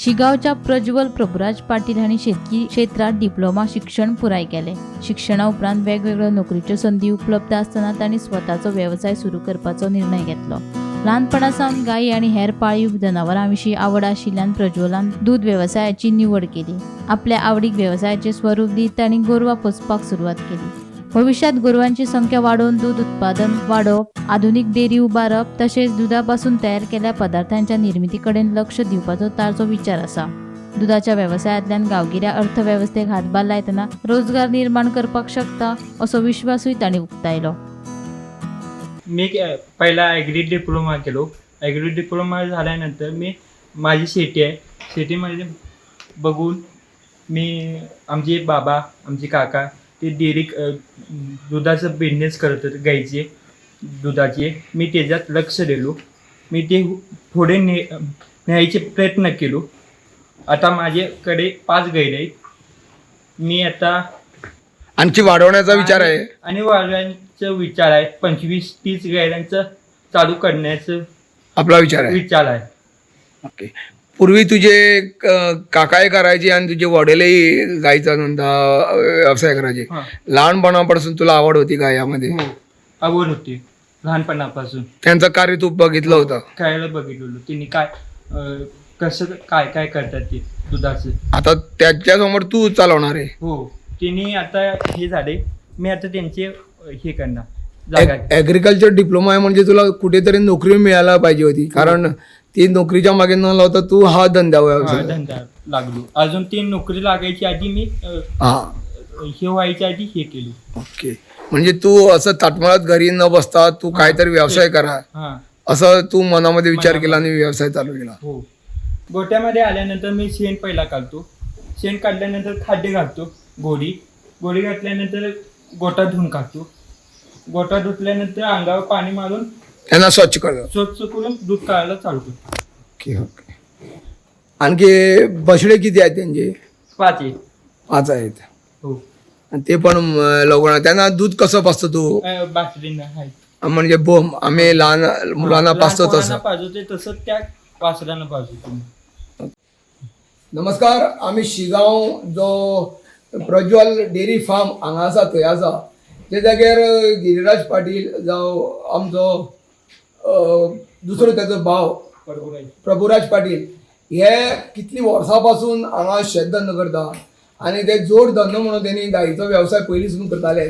शिगांवच्या प्रज्वल प्रभुराज पाटील हांणी शेतकी क्षेत्रात डिप्लोमा शिक्षण पुराय केलें. शिक्षणा उपरांत वेगवेगळ्यो नोकरीच्यो संदी उपलब्ध आसतना तांणी स्वताचो वेवसाय सुरू करपाचो निर्णय घेतलो. ल्हानपणा सावन गायी आनी हेर पाळीव जनावरां विशीं आवड आशिल्ल्यान प्रज्वलान दूद वेवसायाची निवड केली. आपल्या आवडीक वेवसायाचें स्वरूप दीत तांणी गोरवां पोसपाक सुरवात केली. भविष्यात गोरवांची संख्या वाडोवन दूद उत्पादन वाडोवप, आधुनीक डेअरी उबारप तशेंच दुदापासून तयार केल्ल्या पदार्थांच्या निर्मिती कडेन लक्ष दिवपाचो ताचो विचार आसा. दुदाच्या वेवसायांतल्यान गांवगिऱ्या अर्थवेवस्थेक हातभार लायतना रोजगार निर्माण करपाक शकता असो विश्वासूय तांणी उक्तायलो. मी पहिला ॲग्री डिप्लोमा केलो. ॲग्री डिप्लोमा झाल्यानंतर मी माझी शेती आहे, शेतीमध्ये बघून मी आमचे बाबा, आमचे काका ते डेअरी दुधाचं बिझनेस करत होते, गाईचे दुधाचे. मी त्याच्यात लक्ष दिलो. मी ते पुढे न्यायचे प्रयत्न केलो. आता माझ्याकडे पाच गाई आहेत. मी आता आणखी वाढवण्याचा विचार आहे. आणि वाढवण्याचा विचार आहे. 25-30 गायलांचं चालू करण्याचं आपला विचार आहे. विचार आहे. ओके. पूर्वी तुझे काकाही करायचे आणि तुझे वडीलही गाईचा धंदा व्यवसाय करायचे. लहानपणापासून तुला आवड होती का यामध्ये? हो, आवड होती लहानपणापासून. त्यांचं कार्य तू बघितलं होतं? खायला बघितलेलं तिने काय कसं काय काय करतात ते दुधाचं. आता त्याच्यासमोर तू चालवणार आहे? हो, तिने आता हे झाले, मी आता त्यांचे हे करणार जागा. ॲग्रिकल्चर डिप्लोमा आहे म्हणजे तुला कुठेतरी नोकरी मिळायला पाहिजे होती, कारण ती नोकरीच्या मागे न लावता तू हा धंदा व्यवसाय धंदा लागलो. अजून ती नोकरी लागायची आधी मी हे व्हायच्या आधी हे केली. ओके, म्हणजे तू असं ताटमाळात घरी न बसता तू काहीतरी व्यवसाय करा असं तू मनामध्ये विचार केला आणि व्यवसाय चालू केला. हो. गोट्यामध्ये आल्यानंतर मी शेण पहिला काढतो. शेण काढल्यानंतर खाद्य घालतो. गोडी गोडी घातल्यानंतर गोटा धुवून काढतो. गोटा धुतल्यानंतर अंगावर पाणी मारून त्यांना स्वच्छ कर. स्वच्छ करून दूध काढायला चालू करतो. ओके ओके आणखी बछडे किती आहेत त्यांचे? पाच आहे. पाच आहेत? हो. आणि ते पण लवकर त्यांना दूध कसं पाजतो तू? बासरीनं आहे. म्हणजे बोम आम्ही लहान मुलांना पाजतो लहान तसं? पोरांना पाजवते तसं त्या वासरांना पाजवतो मी. नमस्कार, आमी शिगांव जो प्रज्वल डेअरी फार्म हांगा आसा थंय आसा. ते जाग्यार गिरिराज पाटील जावं आमचो दुसरो तेजो भाव प्रभुराज पाटील हे कितली वर्सां पासून हांगा शेत धंदो करता आनी ते जोड धंदो म्हणून तेणी गायीचो वेवसाय पयलीं करताले.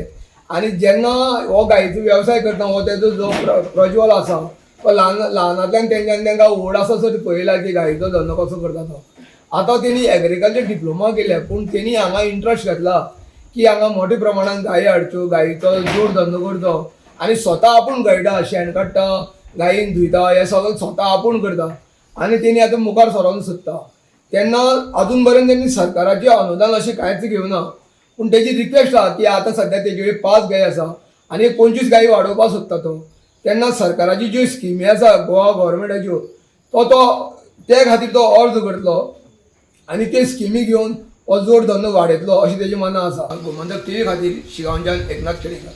आनी जेन्ना हो गायीचो वेवसाय करता हो तेजो जो प्रज्वल आसा तो ल्हान ल्हानांतल्यान तेंच्यान तेंकां व्हड आसा सर पळयला की गायीचो धंदो कसो करता तो. आतां तेणी एग्रीकल्चर डिप्लोमा केल्या, पूण तेणी हांगा इंट्रस्ट घेतला की हांगा मोठ्या प्रमाणान गायी हाडच्यो, गायीचो जोड धंदो करचो आनी स्वता आपूण गळटा, शेण काडटा, गायीन धुयता, हें सगळें स्वता आपूण करता आनी तेणी आतां मुखार सरोंक सोदता. तेन्ना आजून पर्यंत तेणी सरकाराचें अनुदान अशें कांयच घेवना, पूण तेजी रिक्वेस्ट आहा की आतां सद्या तेजे कडेन पांच गायी आसा आनी 25 गायी वाडोवपाक सोदता तो. तेन्ना सरकाराची ज्यो स्किमी आसा गोवा गव्हर्मेंटाच्यो तो तो ते खातीर तो अर्ज करतलो आनी ते स्किमी घेवन हो जोड धंदो वाडयतलो अशें तेजे मनां आसा. गोमंतक टीव्ही खातीर शिगांवच्यान एकनाथ खेडेकर.